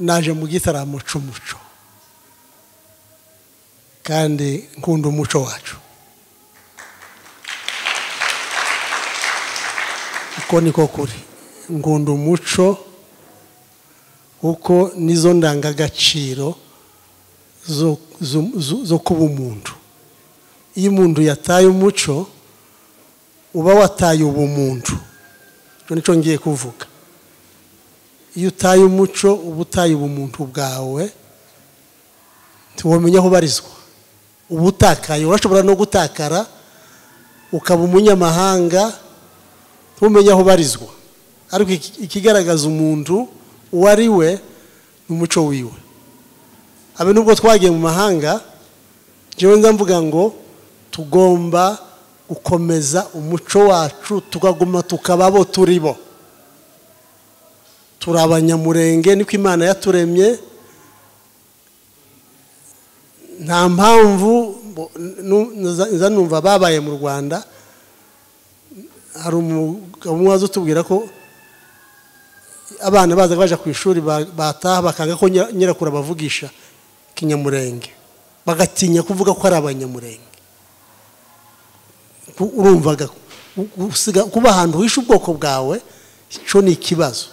Naje mu gitaramo c'umuco kandi nkunda umuco wacu. Uko niko kuri, nkunda umuco kuko nizo ndangagaciro zo kuba umuntu. Iyo umuntu yataye umuco uba wataye ubumuntu. Icyo nicyo ngiye kuvuga. Iyo utaye umuco uba utaye ubumuntu bwawe, ntiwamenya aho ubarizwa, uba utakaye. Urashobora no gutakara ukaba umunyamahanga ntumenye aho ubarizwa. Ariko ikigaragaza umuntu uwo ari we ni umuco wiwe. Abe nubwo twagiye mu mahanga, njyewe nza mvuga ngo tugomba gukomeza umuco wacu, tukaguma tukaba abo turi bo. Turi abanyamurenge, niko Imana yaturemye. Nta mpamvu nza numva babaye mu Rwanda. Hari umugabo umwe waza utubwira ko abana baza baje ku ishuri bataha bakanga ko nyirakuru bavugisha Kinyamurenge, bagatinya kuvuga ko ari abanyamurenge. Urumvaga kuba ahantu wishe ubwoko bwawe, icyo ni ikibazo.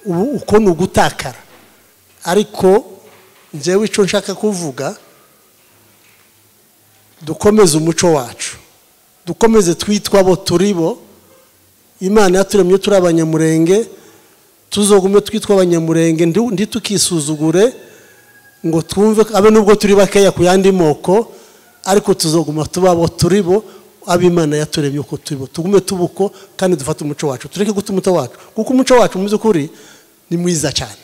Ubu uko ni ugutakara. Ariko njyewe icyo nshaka kuvuga, dukomeze umuco wacu, dukomeze twitwa abo turi bo. Imana yaturemye turi abanyamurenge, tuzogume twitwa abanyamurenge, ntitukisuzugure ngo twumve abe nubwo turi bakeya ku yandi moko, ariko tuzoguma tuba abo turi bo, ab'Imana yaturemye uko turi bo. Tugume tubuko kandi dufate umuco wacu, tureke guta umuco wacu, kuko umuco wacu mu by'ukuri ni mwiza cyane.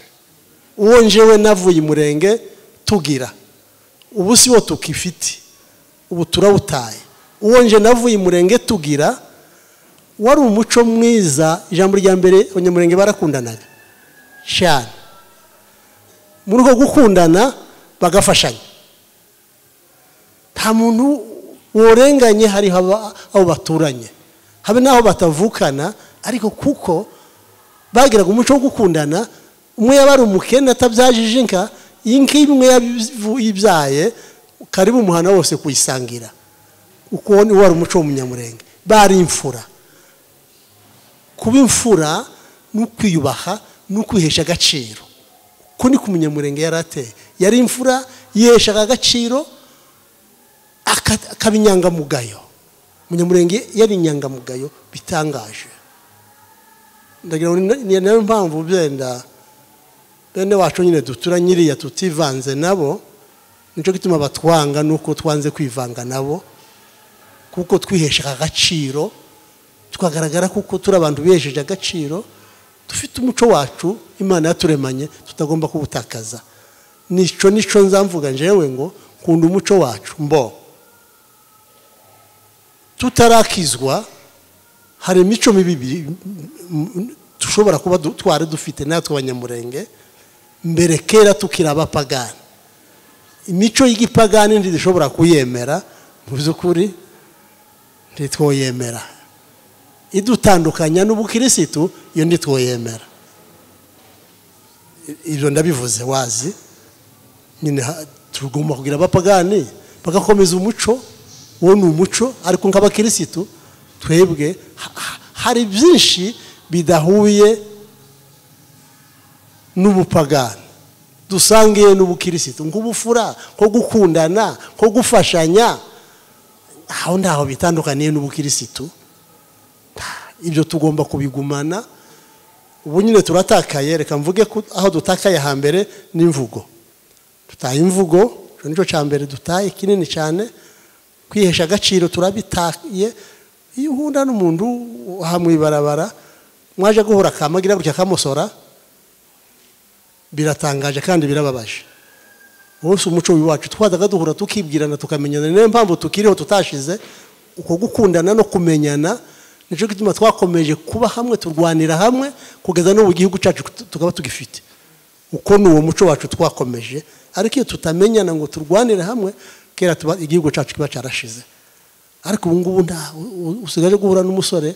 Uwo njewe navuye imurenge tugira, ubu si wo tukifite, ubu turawutaye. Uwo nje navuye imurenge tugira wari umuco mwiza. Ijambo rya mbere, abanyamurenge barakundanaga cyane. Muri uko gukundana bagafashanya, nta muntu worenganye, hari aho baturanye, habe n'aho batavukana, ariko kuko bagiraga umuco wo gukundana, umwe yaba ari umukene atabyajije inka, inka imwe yibyaye karibu umuhana wose kuyisangira. Uko wari umuco w'umunyamurenge. Bari imfura. Kuba imfura ni ukwiyubaha, ni ukwihesha agaciro. Uko niko umunyamurenge yari ateye. Yari imfura, yiheshaga agaciro, akaba inyangamugayo. Umunyamurenge yari inyangamugayo bitangaje. Ndagira ngo ni nayo mpamvu byenda bene wacu nyine dutura nyiriya tutivanze nabo, nicyo gituma batwanga, nuko twanze kwivanga nabo, kuko twiheshaga agaciro, tukagaragara kuko turi abantu bihesheje agaciro, dufite umuco wacu Imana yaturemanye tutagomba kuwutakaza. Nico nzamvuga njewe ngo nkunda umuco wacu. Mbo tutarakizwa hari imico mibi dushobora kuba twari dufite natwe abanyamurenge mbere kera tukiri abapagani. Imico y'igipagani ntidishobora kuyemera, mu by'ukuri ntitwoyemera. Idutandukanya n'ubukirisitu iyo ntitwoyemera. Ibyo ndabivuze wazi nyine, tugomba kugira abapagani bagakomeza umuco, uwo ni umuco, ariko nk'abakirisitu twebwe hari byinshi bidahuye n'ubupagani dusangiye n'ubukirisitu, nk'ubufura, nko gukundana, nko gufashanya, aho ntaho bitandukaniye n'ubukirisitu. Ibyo tugomba kubigumana. Ubu nyine turatakaye, reka mvuge ko aho dutakaye hambere n'imvugo. Dutaye imvugo, icyo nicyo cya mbere dutaye kinini cyane. Kwihesha agaciro turabitaye. Iyo uhunda n'umuntu hamwe ibarabara, mwaje guhura kamagira gutya kamusora, biratangaje kandi birababaje. Wose umuco wacu twadaga duhura tukibwirana tukamenyana, niyo mpamvu tukiriho tutashize. Uko gukundana no kumenyana nicyo gituma twakomeje kuba hamwe, turwanira hamwe kugeza n'ubu igihugu cyacu tukaba tugifite. Uko ni uwo muco wacu twakomeje. Ariko iyo tutamenyana ngo turwanire hamwe, kera igihugu cyacu kiba cyarashize. Ariko ubu ngubu usigaje guhura n'umusore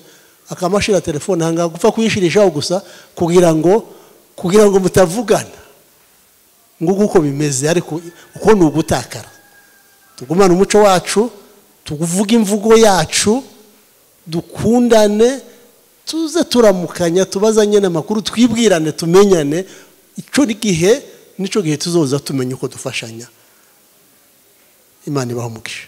akamashira telefone hanga gupfa kuyishirishaho gusa kugira ngo Kugira ngo mutavugana nguko uko bimeze, ariko uko ni ugutakara. Tugumane umuco wacu, tuvuge imvugo yacu, dukundane, tuze turamukanya, tubazanye n'amakuru, twibwirane, tumenyane. Icyo gihe nicyo gihe tuzoza tumenya uko dufashanya. Imana ibahe umugisha.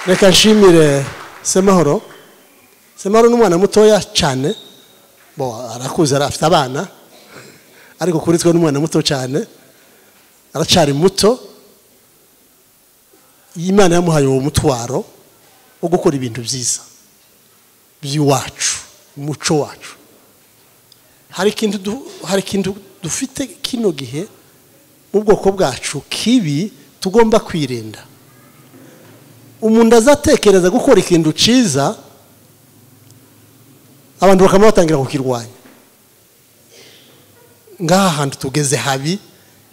Reka nshimire Semahoro. Semahoro ni umwana mutoya cyane, bo arakuze, afite abana, ariko kuri twe ni umwana muto cyane, aracyari muto. Imana yamuhaye uwo mutwaro wo gukora ibintu byiza by'iwacu, umuco wacu. Hari ikintu dufite kino gihe mu bwoko bwacu kibi tugomba kwirinda. Umuntu azatekereza gukora ikintu cyiza, abantu bakaba batangira kukirwanya. Ngaha hantu tugeze habi,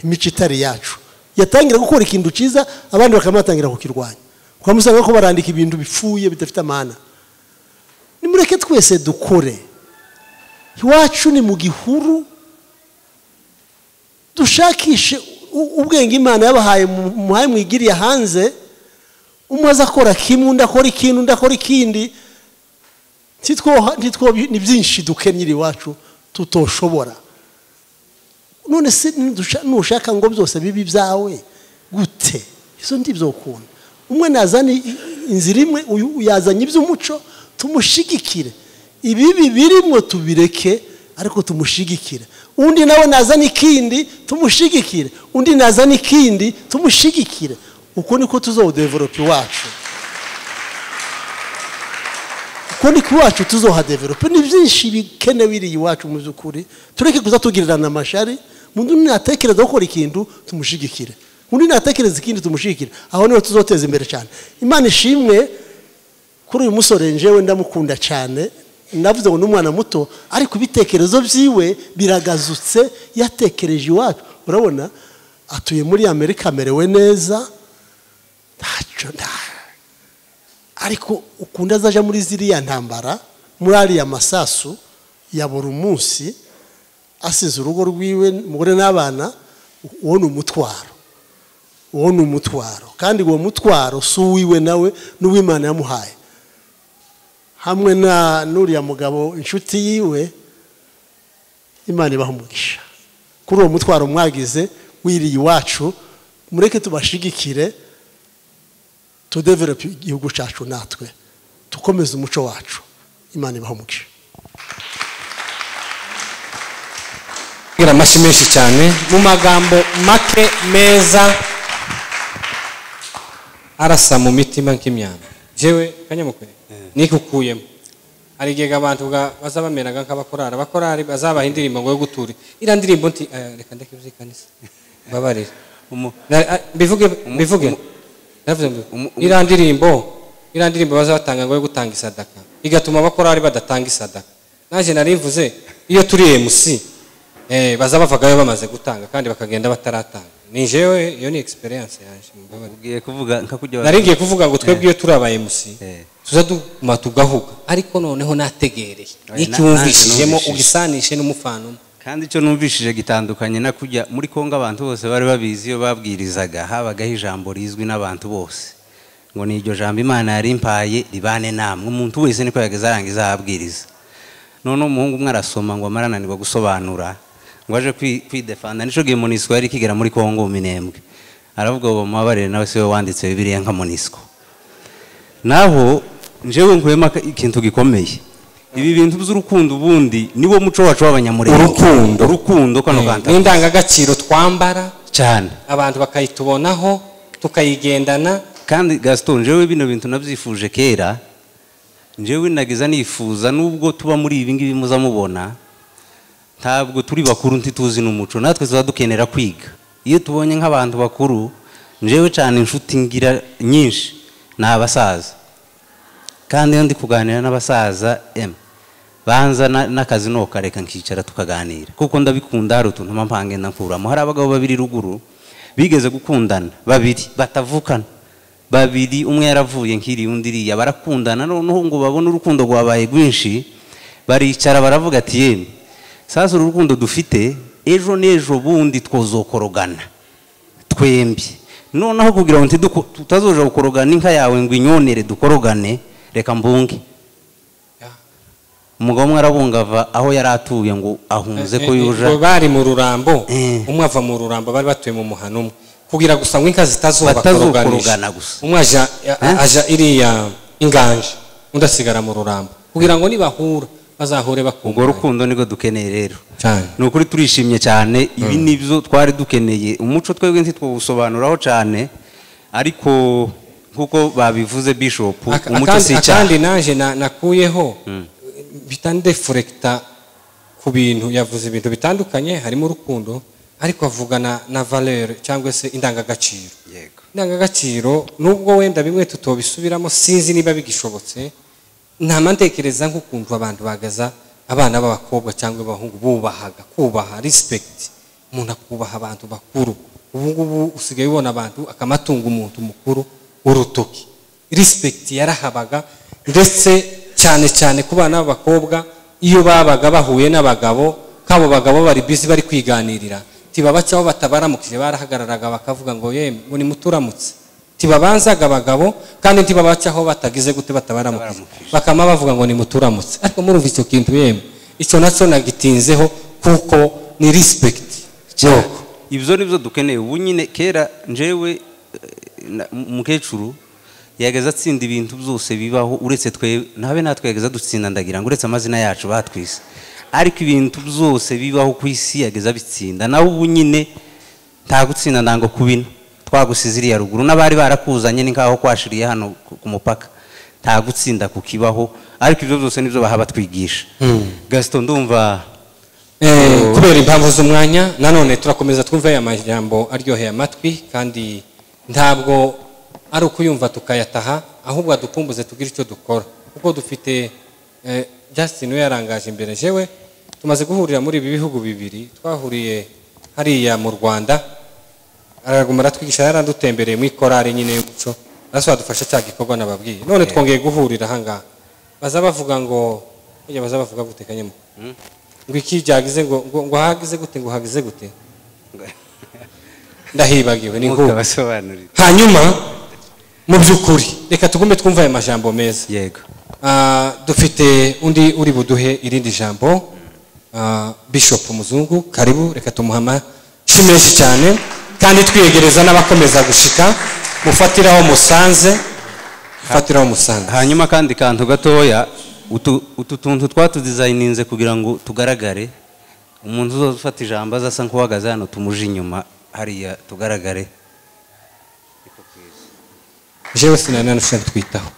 imico itari yacu. Yatangira gukora ikintu cyiza, abandi bakaba batangira kukirwanya. Ukamusanga ko barandika ibintu bipfuye bidafite amana. Nimureke twese dukore. Iwacu ni mu gihuru, dushakishe ubwenge Imana yabahaye, muhaye mwigiriye hanze. Umwe azakora kimwe, undi akora ikindi, undi akora ikindi. Ni byinshi dukenyera iwacu tutoshobora. None se nushaka ngo byose bibi byawe gute? Izo ndibyo ukunda. Umwe nazana inzira imwe, uyu yazanye iby'umuco, tumushigikire. Ibibi birimo tubireke, ariko tumushigikire. Undi nawe nazana ikindi, tumushigikire. Undi nazana ikindi, tumushigikire. Uko niko tuzodevelop iwacu. Uko niko iwacu tuzohadevelop. Ni byinshi bikenewe iri iwacu mu by'ukuri. Tureke kuza tugirirana amashari. Undi natekereza gukora ikintu tumushigikire, undi natekereza ikindi tumushigikire. Aho niho tuzoteza imbere cyane. Imana ishimwe kuri uyu musore, njewe ndamukunda cyane. Navuze ngo n'umwana muto, ariko ibitekerezo byiwe biragazutse, yatekereje iwacu. Urabona atuye muri Amerika, amerewe neza, ntacyo ariko ukunda azaja muri ziriya ntambara, muri ariya masasu ya buri munsi, asize urugo rwiwe, umugore n'abana. Uwo ni umutwaro, uwo ni umutwaro. Kandi uwo mutwaro si uwiwe nawe, n'uw'Imana yamuhaye. Hamwe na nuriya mugabo inshuti yiwe, Imana ibaha umugisha kuri uwo mutwaro mwagize wiriye iwacu. Mureke tubashigikire, tudevelop igihugu cyacu, natwe tukomeze umuco wacu. Imana ibaha umugisha. Amashyi menshi cyane. Mu magambo make meza arasa mu mitima nk'imyanda. Jewe kanyamukwe nikukuyemo. Hari igihe abantu baza bameraga nk'abakorari, abakorari bazabaha indirimbo ngo yo gutura. Iriya ndirimbo nti reka ndeke iby'ikanisa, mbabarire. Mbivuge iriya ndirimbo bazabatanga ngo yo gutanga isadaka, igatuma abakorari badatanga isadaka. Naje narivuze iyo turi MC baza bavagayo bamaze gutanga kandi bakagenda bataratanga. Ni jewe iyo ni experience yanje, mbabarire. Ugiye kuvuga nka kujya nari ngiye kuvuga ngo twebwe iyo turi aba MC tuza duma tugahuga, ariko noneho nategereye nicyumvishijemo ugisanishe n'umufano. Kandi icyo numvishije gitandukanye na kujya muri Kongo, abantu bose bari babizi iyo babwirizaga habagaho ijambo rizwi n'abantu bose, ngo ni iryo jambo Imana yari impaye ribane namwe. Umuntu wese niko yageze arangiza ahabwiriza. None umuhungu umwe arasoma ngo amarananirwa gusobanura, ngo aje kwidefanda. Nico gihe Monisco yari kigera muri Kongo minembwe, aravuga ngo mubabarire nawe siwe wanditse Bibiliya nka Monisco. Naho njewe nkuyema ikintu gikomeye. Ibi bintu by'urukundo ubundi niwo muco wacu w'abanyamurenge. Urukundo kano kanta n'indangagaciro twambara cyane, abantu bakayitubonaho tukayigendana. Kandi Gaston, njewe bino bintu nabyifuje kera, njewe nagiza nifuza nubwo tuba muri ibi ngibi muza mubona, ntabwo turi bakuru ntituzi n'umuco, natwe tuza dukenera kwiga. Iyo tubonye nk'abantu bakuru, njewe cyane inshuti ngira nyinshi ni abasaza. Kandi iyo ndi kuganira n'abasaza banza n'akazi no kareka nkicara tukaganira, kuko ndabikunda. Hari utuntu mpange nkuramo. Hari abagabo babiri ruguru bigeze gukundana, babiri batavukana, babiri, umwe yaravuye nkiri undi iriya, barakundana. Noneho ngo babone urukundo rwabaye rwinshi, Baricara baravuga ati yemwe, sasa uru rukundo dufite ejo n'ejo bundi twozokorogana twembi, noneho kugira ngo tutazoja gukorogana inka yawe ngo inyonere dukorogane, reka mbunge. Umugabo umwe arabungava aho yari atuye ngo ahunze ko yuja. Bari mu Rurambo, umwe ava mu Rurambo, bari batuye mu muhano umwe, kugira gusa ngo inka zitazobakorogana gusa. Umwe aja iriya inganje, undi asigara mu Rurambo, kugira ngo nibahura bazahure bakundana. Ubwo rukundo niko dukeneye rero. Ni ukuri turishimye cyane, ibi nibyo twari dukeneye. Umuco twebwe ntitwawusobanuraho cyane, ariko nkuko babivuze Bishop, umuco si icyaha. Akandi naje nakuyeho bitandefurekta ku bintu yavuze, ibintu bitandukanye harimo urukundo, ariko avuga na valeur cyangwa se indangagaciro. Yego. Indangagaciro nubwo wenda bimwe tutobisubiramo, sinzi niba bigishobotse, nta mantekereza nk'ukuntu abantu bagaza abana b'abakobwa cyangwa abahungu bubahaga, kubaha, respect, umuntu akubaha abantu bakuru. Ubu ngubu usigaye ubona abantu akamatunga umuntu mukuru urutoki. Respect yarahabaga, ndetse cyane cyane ku bana b'abakobwa iyo babaga bahuye n'abagabo, kabo bagabo bari busy bari kwiganirira, tibabacaho batabaramukije, barahagararaga bakavuga ngo yemwe ngo nimuturamutse. Tibabanzaga abagabo kandi ntibabacaho batagize gute batabaramukije, bakama bavuga ngo nimuturamutse. Ariko murumva icyo kintu yemwe, icyo nacyo nagitinzeho kuko ni respect. Ibyo nibyo dukeneye ubu nyine. Kera njewe umukecuru yageze atsinda ibintu byose bibaho, uretse twe nabe natwe yageze dutsinda, ndagira ngo uretse amazina yacu batwise, ariko ibintu byose bibaho ku isi yageze abitsinda. Naho ubu nyine nta gutsinda ndango kubino twagusize iriya ruguru, n'abari barakuzanye ni nkaho kwashiriye hano ku mupaka, nta gutsinda kukibaho. Ariko ibyo byose nibyo baha batwigisha. Gaston, ndumva kubera impamvu z'umwanya nanone turakomeza twumve aya majambo aryoheye amatwi, kandi ntabwo ari ukuyumva tukayataha, ahubwo adukumbuze tugire icyo dukora, kuko dufite Justin we yarangaje imbere. Jewe tumaze guhurira muri ibi bihugu bibiri, twahuriye hariya mu Rwanda, araguma aratwigisha, yarandutembereye mu ikorari nyine y'umuco, naso adufasha cya gikorwa nababwiye. None twongeye guhurira ahangaha, baza bavuga ngo bajya baza bavuga gutekanye ngo iki byagize ngo ngo hagize gute, ngo hagize gute, ndahibagiwe ni ngo. Hanyuma mu by'ukuri reka tugume twumva aya majambo meza. Yego. Dufite undi uri buduhe irindi jambo, Bishop Muzungu, karibu. Reka tumuha amashyi menshi cyane, kandi twiyegereza n'abakomeza gushika, mufatiraho musanze, mufatiraho musanze. Hanyuma kandi kantu gatoya, utu tuntu twatudesigninze kugira ngo tugaragare, umuntu uzofata ijambo azasa nkuhagaze hano tumuje inyuma hariya tugaragare. Jewe sinananusha twitaho.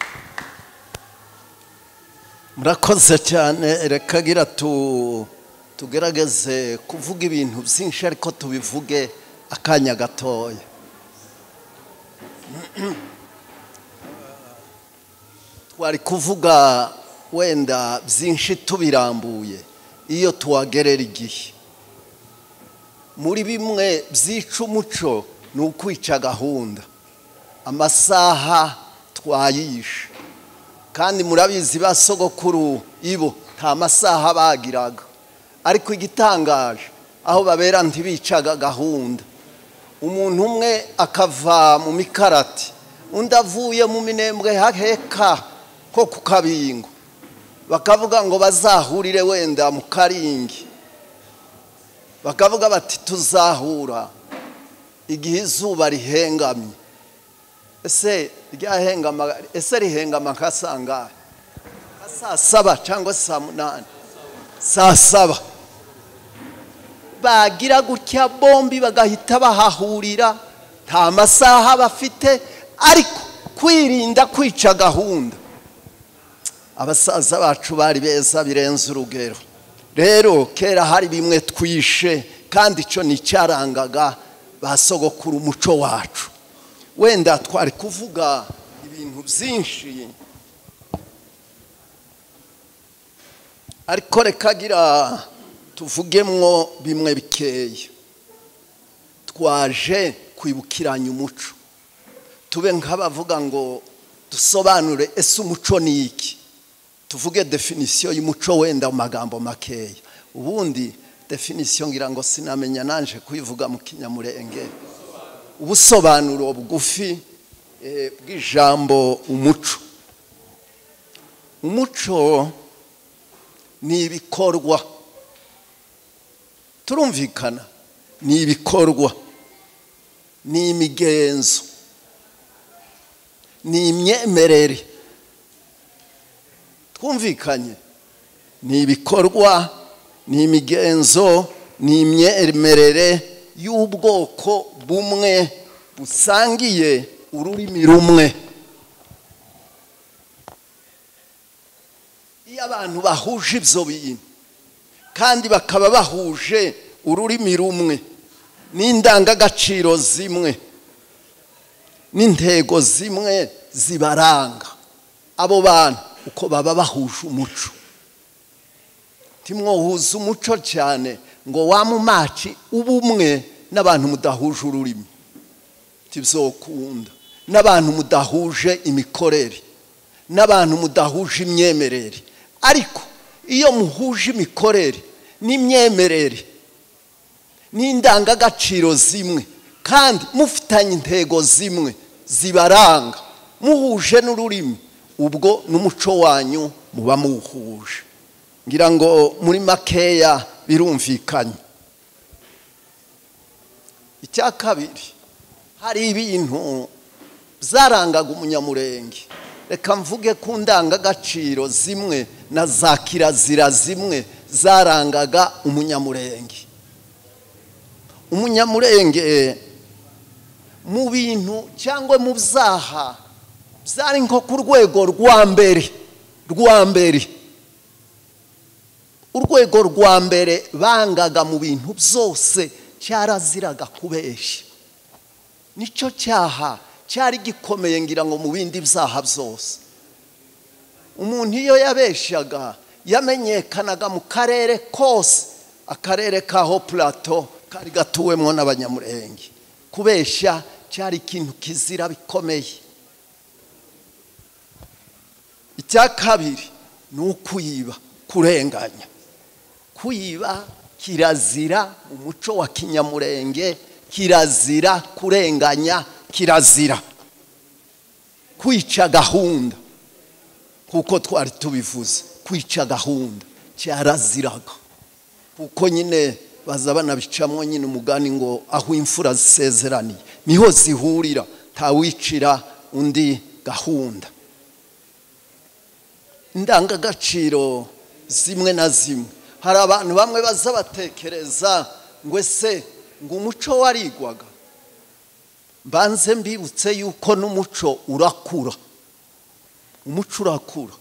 Murakoze cyane. Reka gira tugerageze kuvuga ibintu byinshi, ariko tubivuge akanya gatoya. Twari kuvuga wenda byinshi tubirambuye iyo tuwagerera igihe. Muri bimwe byica umuco ni ukwica gahunda, amasaha twayishe. Kandi murabizi ba sogokuru ibo nta masaha bagiraga, ariko igitangaje aho babera ntibicaga gahunda. Umuntu umwe akava mu mikarati, undi avuye mu minembwe haheka ko ku kabingo, bakavuga ngo bazahurire wenda mu Karingi, bakavuga bati tuzahura igihe izuba rihengamye. Ese ryahengama, ese rihengama nka sangahe? Saa 7 cyangwa saa 8? Saa 7. Bagira gutya bombi bagahita bahahurira, nta masaha bafite, ariko kwirinda kwica gahunda. Abasaza bacu bari beza birenze urugero. Rero kera hari bimwe twishe, kandi icyo ni cyarangaga ba sogokuru umuco wacu. Wenda twari kuvuga ibintu byinshi, ariko reka gira tuvugemwo bimwe bikeya. Twaje kwibukiranya umuco, tube nk'abavuga ngo dusobanure ese umuco ni iki, Tuvuge définition y'umuco wenda mu magambo makeya. Ubundi définition ngira ngo sinamenya nanje kuyivuga mu Kinyamurenge. Ubusobanuro bugufi bw'ijambo umuco. Umuco ni ibikorwa, turumvikana, ni ibikorwa, ni imigenzo, ni imyemerere. Twumvikanye, ni ibikorwa, ni imigenzo, ni imyemerere y'ubwoko bumwe busangiye ururimi rumwe. Iyo abantu bahuje ibyo bintu kandi bakaba bahuje ururimi rumwe n'indangagaciro zimwe n'intego zimwe zibaranga, abo bantu uko baba bahuje umuco. Timwohuza umuco cyane ngo wamumaci ubumwe n'abantu mudahuje ururimi, tibzokunda, n'abantu mudahuje imikorere, n'abantu mudahuje imyemerere. Ariko iyo muhuje imikorere n'imyemerere n'indangagaciro zimwe kandi mufitanye intego zimwe zibaranga, muhuje n'ururimi, ubwo n'umuco wanyu muba muhuje. Ngira ngo muri makeya birumvikanye. Icya kabiri, hari ibintu byarangaga Umunyamurenge. Reka mvuge ku ndangagaciro zimwe na za kirazira zimwe zarangaga Umunyamurenge. Umunyamurenge mu bintu cyangwa mu byaha byari nko ku rwego rwa mbere, urwego rwa mbere bangaga mu bintu byose, cyaraziraga kubeshya. Nicyo cyaha cyari gikomeye ngira ngo mu bindi byaha byose. Umuntu iyo yabeshyaga yamenyekanaga mu karere kose, akarere kaho Plateau kari gatuwemo n'Abanyamurenge. Kubeshya cyari ikintu kizira bikomeye. Icya kabiri ni ukwiba, kurenganya. Kwiba kirazira mu muco wa Kinyamurenge, kirazira kurenganya, kirazira kwica gahunda. Kuko twari tubivuze, kwica gahunda cyaraziraga, kuko nyine baza banabicamwo nyine umugani ngo aho imfura zisezeraniye niho zihurira, ntawicira undi gahunda. Indangagaciro zimwe na zimwe, hari abantu bamwe baza batekereza ngo ese ngo umuco warigwaga. Mbanze mbibutse yuko n'umuco urakura, umuco urakura,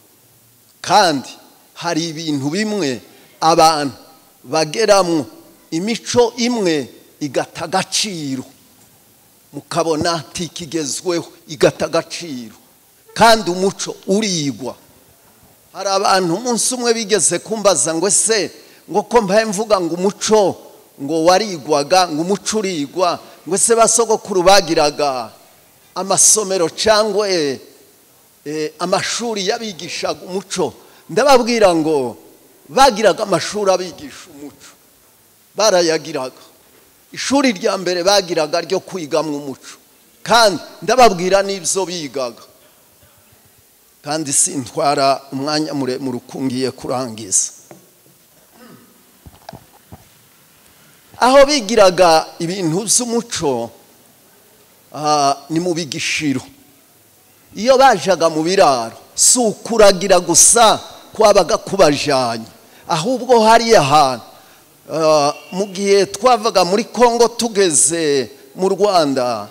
kandi hari ibintu bimwe abantu bageramo, imico imwe igata agaciro, mukabona tikigezweho igata agaciro, kandi umuco urigwa. Hari abantu umunsi umwe bigeze kumbaza ngo ese ngo ko mbaye mvuga ngo umuco ngo warigwaga, ngo umuco urigwa, ngo ese basogokuru bagiraga amasomero cyangwa amashuri yabigishaga umuco? Ndababwira ngo bagiraga amashuri abigisha umuco, barayagiraga. Ishuri rya mbere bagiraga ryo kwigamo umuco, kandi ndababwira n'ibyo bigaga. Kandi sintwara umwanya muremure ukungiye kurangiza. Aho bigiraga ibintu by'umuco ni mu bigishiro. Iyo bajaga mu biraro si ukuragira gusa kwabaga kubajanye, ahubwo hariya hantu mu gihe twavaga muri Kongo tugeze mu Rwanda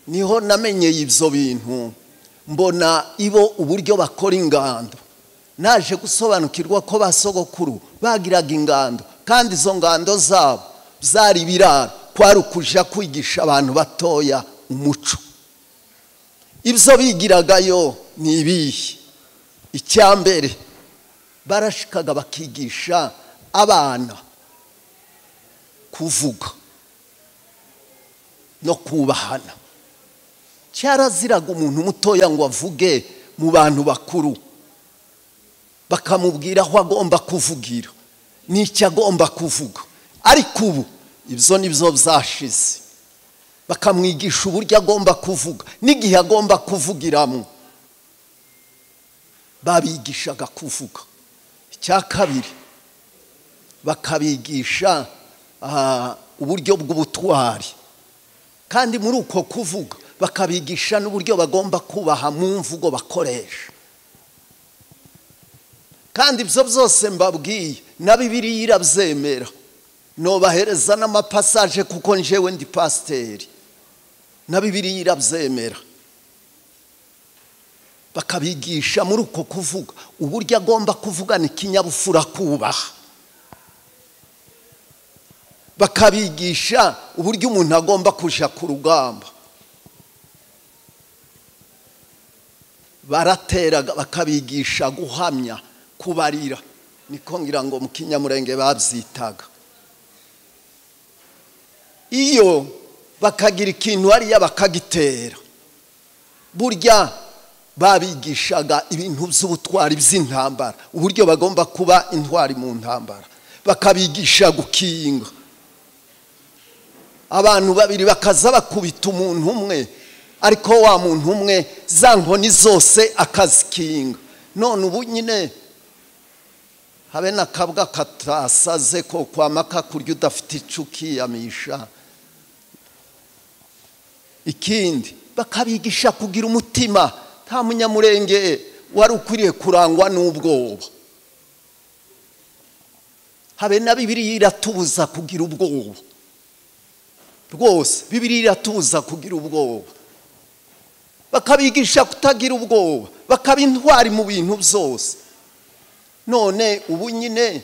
niho namenyeye ibyo bintu, mbona ibo uburyo bakora ingando. Naje gusobanukirwa ko basogokuru bagiraga ingando, kandi izo ngando zabo zari ibiraro, kwari ukuja kwigisha abantu batoya umuco. Ibyo bigiragayo ni ibihe? Icya mbere, barashikaga bakigisha abana kuvuga no kubahana. Cyaraziraga umuntu mutoya ngo avuge mu bantu bakuru. Bakamubwira aho agomba kuvugira n'icyo agomba kuvuga. Ariko ubu ibyo nibyo byashize. Bakamwigisha uburyo agomba kuvuga n'igihe agomba kuvugiramo. Babigishaga kuvuga. Icya kabiri, bakabigisha uburyo bw'ubutwari. Kandi muri uko kuvuga bakabigisha n'uburyo bagomba kubaha mu mvugo bakoresha. Kandi ibyo byose mbabwiye na Bibiliya irabyemera. Nobahereza n'amapasaje kuko njewe ndi pasiteri. Na Bibiliya irabyemera. Bakabigisha muri uko kuvuga uburyo agomba kuvugana ikinyabupfura, kubaha. Bakabigisha uburyo umuntu agomba kuja ku rugamba. Barateraga, bakabigisha guhamya, kubarira, niko ngira ngo mu Kinyamurenge babyitaga. Iyo bakagira ikintu hariya bakagitera, burya babigishaga ibintu by'ubutwari by'intambara, uburyo bagomba kuba intwari mu ntambara. Bakabigisha gukinga. Abantu babiri bakaza bakubita umuntu umwe, ariko wa muntu umwe za nkoni zose akazikinga. None ubu nyine habe n'akabwa katasaze ko kwamaka kurya udafite icyo ukiyamisha. Ikindi, bakabigisha kugira umutima. Nta Munyamurenge wari ukwiriye kurangwa n'ubwoba. Habe na Bibiliya iratubuza kugira ubwoba. Rwose Bibiliya iratubuza kugira ubwoba. Bakabigisha kutagira ubwoba, bakaba intwari mu bintu byose. None ubu nyine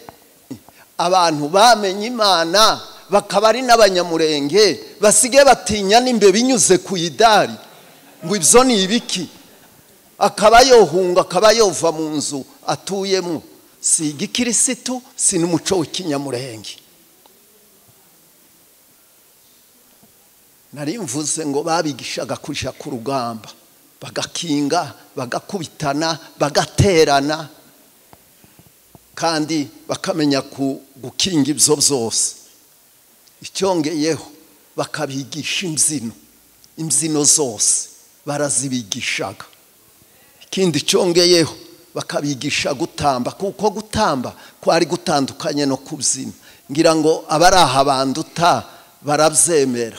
abantu bamenye Imana bakaba ari n'Abanyamurenge basigaye batinya n'imbe binyuze ku idari, ngo ibyo ni ibiki, akaba yohunga, akaba yova mu nzu atuyemo. Si igikirisitu, si n'umuco w'Ikinyamurenge. Nari mvuze ngo babigishaga kuja ku rugamba, bagakinga, bagakubitana, bagaterana, kandi bakamenya gukinga ibyo byose. Icyongeyeho, bakabigisha imbyino, imbyino zose barazibigishaga. Ikindi cyongeyeho, bakabigisha gutamba, kuko gutamba kwari gutandukanye no kubyina. Ngira ngo abari aha banduta barabyemera.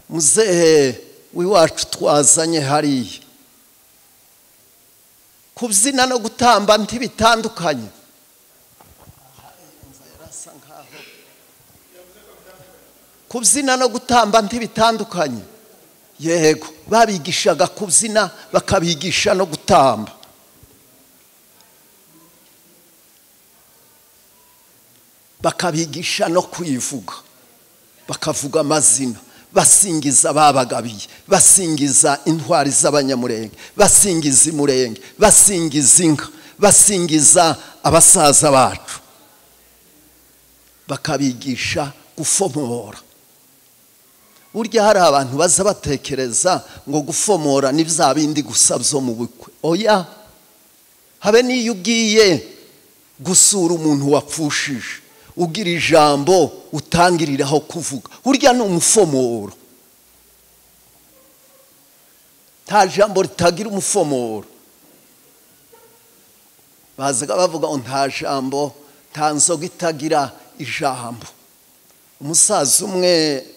Muzehe w'iwacu twazanye hariya, kubyina no gutamba ntibitandukanye. Kubyina no gutamba ntibitandukanye. Yego, babigishaga kubyina, bakabigisha no gutamba. Bakabigisha no kwivuga, bakavuga amazina, basingiza babagabiye, basingiza intwari z'Abanyamurenge, basingiza Imurenge, basingiza inka, basingiza abasaza bacu. Bakabigisha gufomora. Burya hari abantu baza batekereza ngo gufomora ni bya bindi gusa byo mu bukwe. Oya, habe n'iyo ugiye gusura umuntu wapfushije, ugira ijambo utangiriraho kuvuga, burya ni umufomoro. Nta jambo ritagira umufomoro. Bazaga bavuga ngo nta jambo, nta nzoga itagira ijambo. Umusaza umwe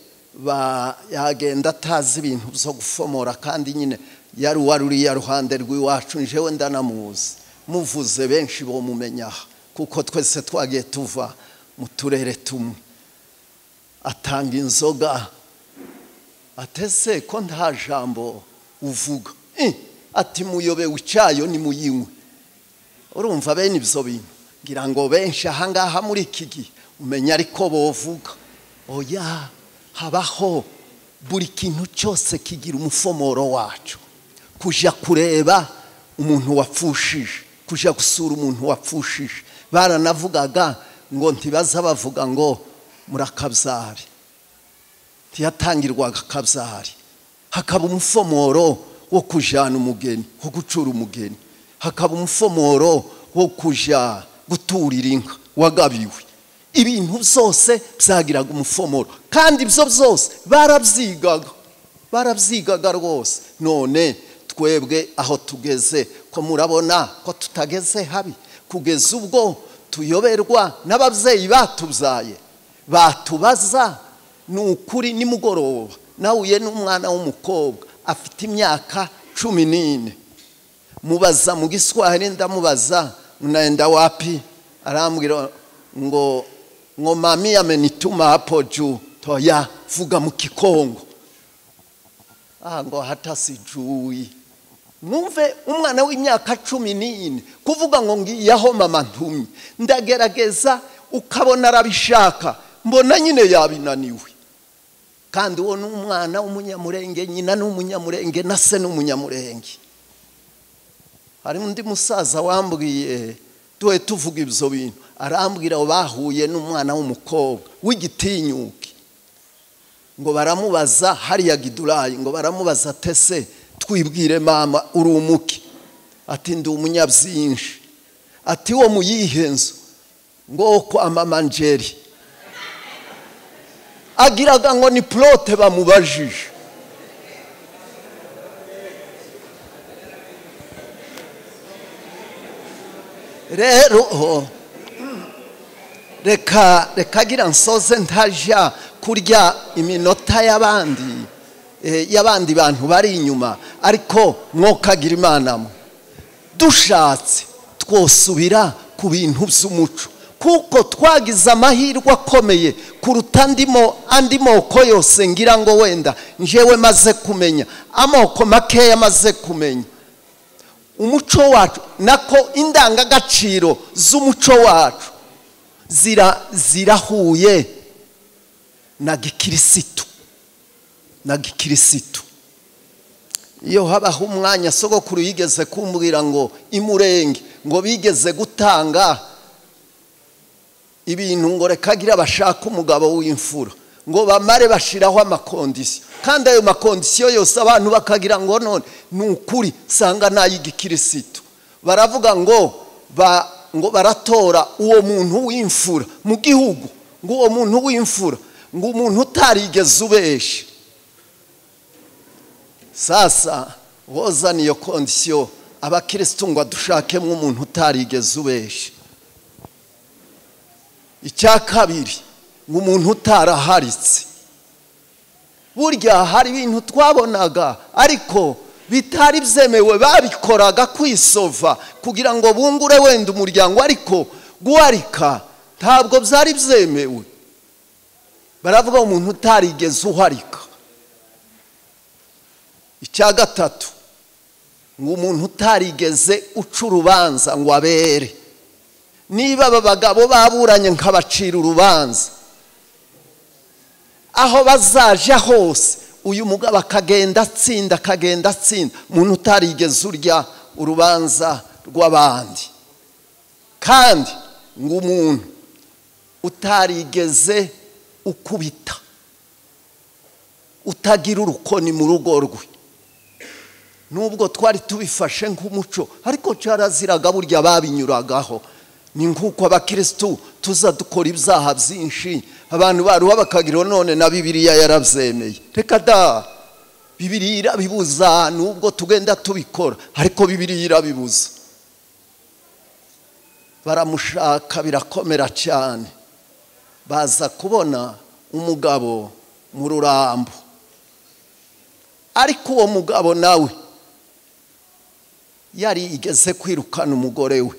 yagenda atazi ibintu byo gufomora, kandi nyine yari wari uriya ruhande rw'iwacu, njewe ndanamuzi, muvuze benshi bo mumenya, kuko twese twagiye tuva mu turere tumwe. Atanga inzoga, atese ko nta jambo uvuga, ati muyobewe icyayo nimuyinywe. Urumva bene ibyo bintu, ngira ngo benshi ahangaha muri iki gihe umenya ariko bovuga. Oya, habaho buri kintu cyose kigira umufomoro wacu. Kuja kureba umuntu wapfushije, kuja gusura umuntu wapfushije, baranavugaga ngo ntibaza bavuga ngo murakabyari, ntiyatangirwaga kabyari. Hakaba umufomoro wo kujana umugeni, wo gucura umugeni, hakaba umufomoro wo kuja guturira inka wagabiwe. Ibintu byose byagiraga umufomoro, kandi ibyo byose barabyigaga rwose. None twebwe aho tugeze, ko murabona ko tutageze habi, kugeza ubwo tuyoberwa n'ababyeyi batubyaye batubaza. Ni ukuri nimugoroba nahuye n'umwana w'umukobwa afite imyaka 14, mubaza mu Giswahili, ndamubaza unaenda wapi, arambwira ngo mami amenituma hapo juu. Toya vuga mu Kikongo. Ngo hata sijui. Mwumve umwana w'imyaka 14 kuvuga ngo ngiyaho mama ntumye. Ndagerageza ukabona arabishaka, mbona nyine yabinaniwe. Kandi uwo ni umwana w'umunyamurenge, nyina ni umunyamurenge na se ni umunyamurenge. Hari undi musaza wambwiye tuwe tuvuga ibyo bintu, arambwira bahuye n'umwana w'umukobwa w'igitinyuki, ngo baramubaza hariya Gidurayi, ngo baramubaza tese twibwire mama uri umuki? Ati ndi umunyabyinshi. Ati wo muyihe nzu? Ngo kwa mama Njeri. Agiraga ngo ni plote bamubajije. Rero reka gira nsoze ntaja kurya iminota y'abandi bantu bari inyuma, ariko mwokagira Imana mwe. Dushatse twosubira ku bintu by'umuco, kuko twagize amahirwe akomeye kuruta andi moko yose. Ngira ngo wenda njewe maze kumenya amoko makeya, maze kumenya umuco wacu, nako indangagaciro z'umuco wacu zirahuye na gikirisitu. Iyo habaho umwanya, sogokuru yigeze kumbwira ngo imurenge ngo bigeze gutanga ibintu ngo rekagira bashaka umugabo w'imfura, ngo bamare bashiraho amakondisiyo, kandi ayo makondisiyo yose abantu bakagira ngo none ni ukuri sanga n'ay'igikirisitu. Baravuga ngo ngo baratora uwo muntu w'imfura mu gihugu, ngo uwo muntu w'imfura ngo umuntu utarigeze ubesha. Sasa woza niyo kondisiyo abakirisitu ngo dushakemo umuntu utarigeze ubesha. Icya kabiri, ngo umuntu utaraharitse. Burya hari ibintu twabonaga ariko bitari byemewe, babikoraga kwisova kugira ngo bungure wenda umuryango, ariko guharika ntabwo byari byemewe. Baravuga umuntu utarigeze uharika. Icya gatatu, ngo umuntu utarigeze uca urubanza ngo abere. Niba aba bagabo baburanye nkabacira urubanza, aho bazaja hose uyu mugabo akagenda atsinda, akagenda atsinda, umuntu utarigeze urya urubanza rw'abandi. Kandi ngo umuntu utarigeze ukubita, utagira urukoni mu rugo rwe. Nubwo twari tubifashe nk'umuco, ariko cyaraziraga burya babinyuragaho. Ni nkuko abakristu tuza dukora ibyaha byinshi, abantu baruha bakagira none na Bibiliya yarabyemeye. Reka da, Bibiliya irabibuza nubwo tugenda tubikora, ariko Bibiliya irabibuza. Baramushaka birakomera cyane, baza kubona umugabo mu rurambo. Ariko uwo mugabo nawe yari igeze kwirukana umugore we.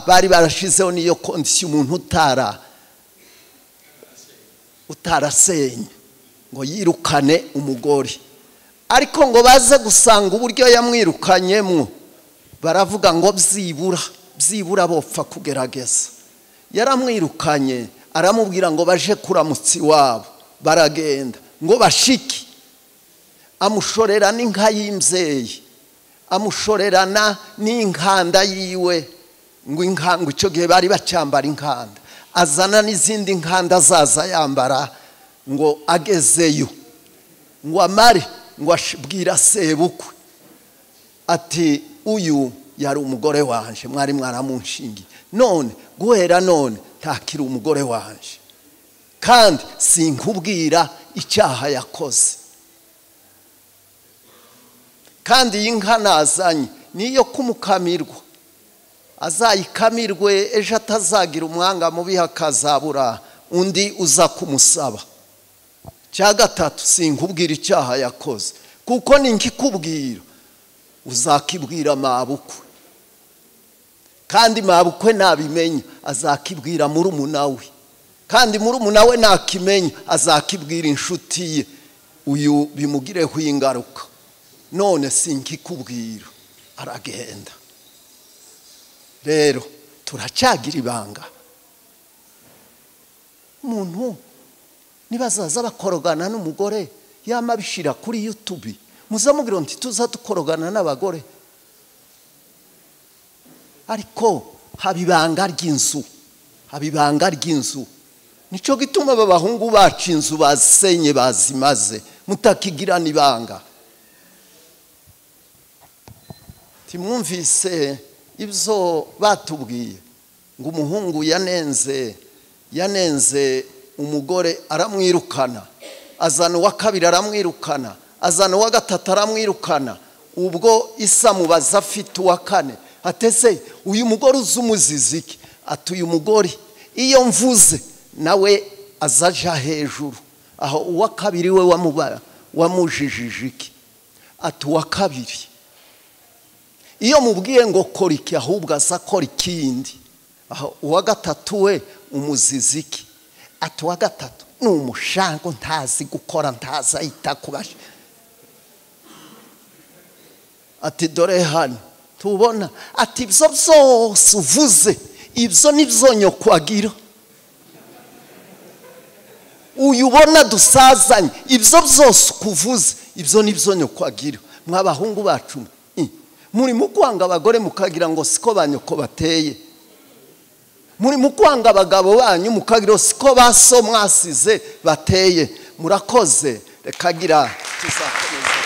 Bari barashizeho niyo kondisiyo, umuntu utarasenye ngo yirukane umugore. Ariko ngo baze gusanga uburyo yamwirukanyemo, baravuga ngo byibura bopfa kugerageza. Yaramwirukanye aramubwira ngo baje kuramutsa iwabo, baragenda ngo bashiki, amushorera n'inka y'imzeyi, amushorerana n'inkanda yiwe, ngo inkangu icyo gihe bari bacyambara inkanda, azana n'izindi nkanda zaza yambara ngo agezeyo, ngo amare ngo abwira sebukwe ati uyu Yari umugore wanje, mwari mwaramunshingiye, none guhera none ntakiri umugore wanje, kandi sinkubwira icyaha yakoze. Kandi iyi nka nazanye niyo kumukamirwa, azayikamirwe ejo atazagira umwanga mubi hakazabura undi uza kumusaba. Cya gatatu, sinkubwira icyaha yakoze, kuko ninkikubwira uzakibwira mabukwe, kandi mabukwe nabimenya azakibwira murumuna we, kandi murumuna we nakimenya azakibwira inshuti ye, uyu bimugireho ingaruka. None sinkikubwira. Aragenda. Rero turacyagira ibanga. Umuntu nibazaza bakorogana n'umugore yama bishira kuri YouTube, muzamubwira nti tuza dukorogana n'abagore, ariko habibanga ry'inzu, habibanga ry'inzu. Nico gituma abahungu bacu inzu basenye bazimaze, mutakigirana ibanga. Timwumvise ibyo batubwiye ngo umuhungu yanenze umugore aramwirukana, azana uwa kabiri aramwirukana, azana uwa gatatu aramwirukana. Ubwo isa mubaza afite uwa kane, atese uyu mugore uzumuziziki? Ati uyu mugore iyo mvuze nawe azaja hejuru. Aho uwa kabiri we wamujijije iki? Ati uwa kabiri iyo mubwiye ngo kora iki ahubwo azakora ikindi. Aho uwa gatatu we umuziziki? Ati uwa gatatu ni umushango, ntazi gukora, ntazi ahita kubasha. Ati dore hano tubona, ati ibyo byose uvuze ibyo nibyo nyoko agira, uyu ubona dusazanye ibyo byose ukuvuze ibyo nibyo nyoko agira. Mw'abahungu bacu muri mu kwanga abagore mukagira ngo siko ba nyoko bateye, muri mu kwanga abagabo banyu mukagira siko baso mwasize bateye. Murakoze, reka gira tuzakomeza.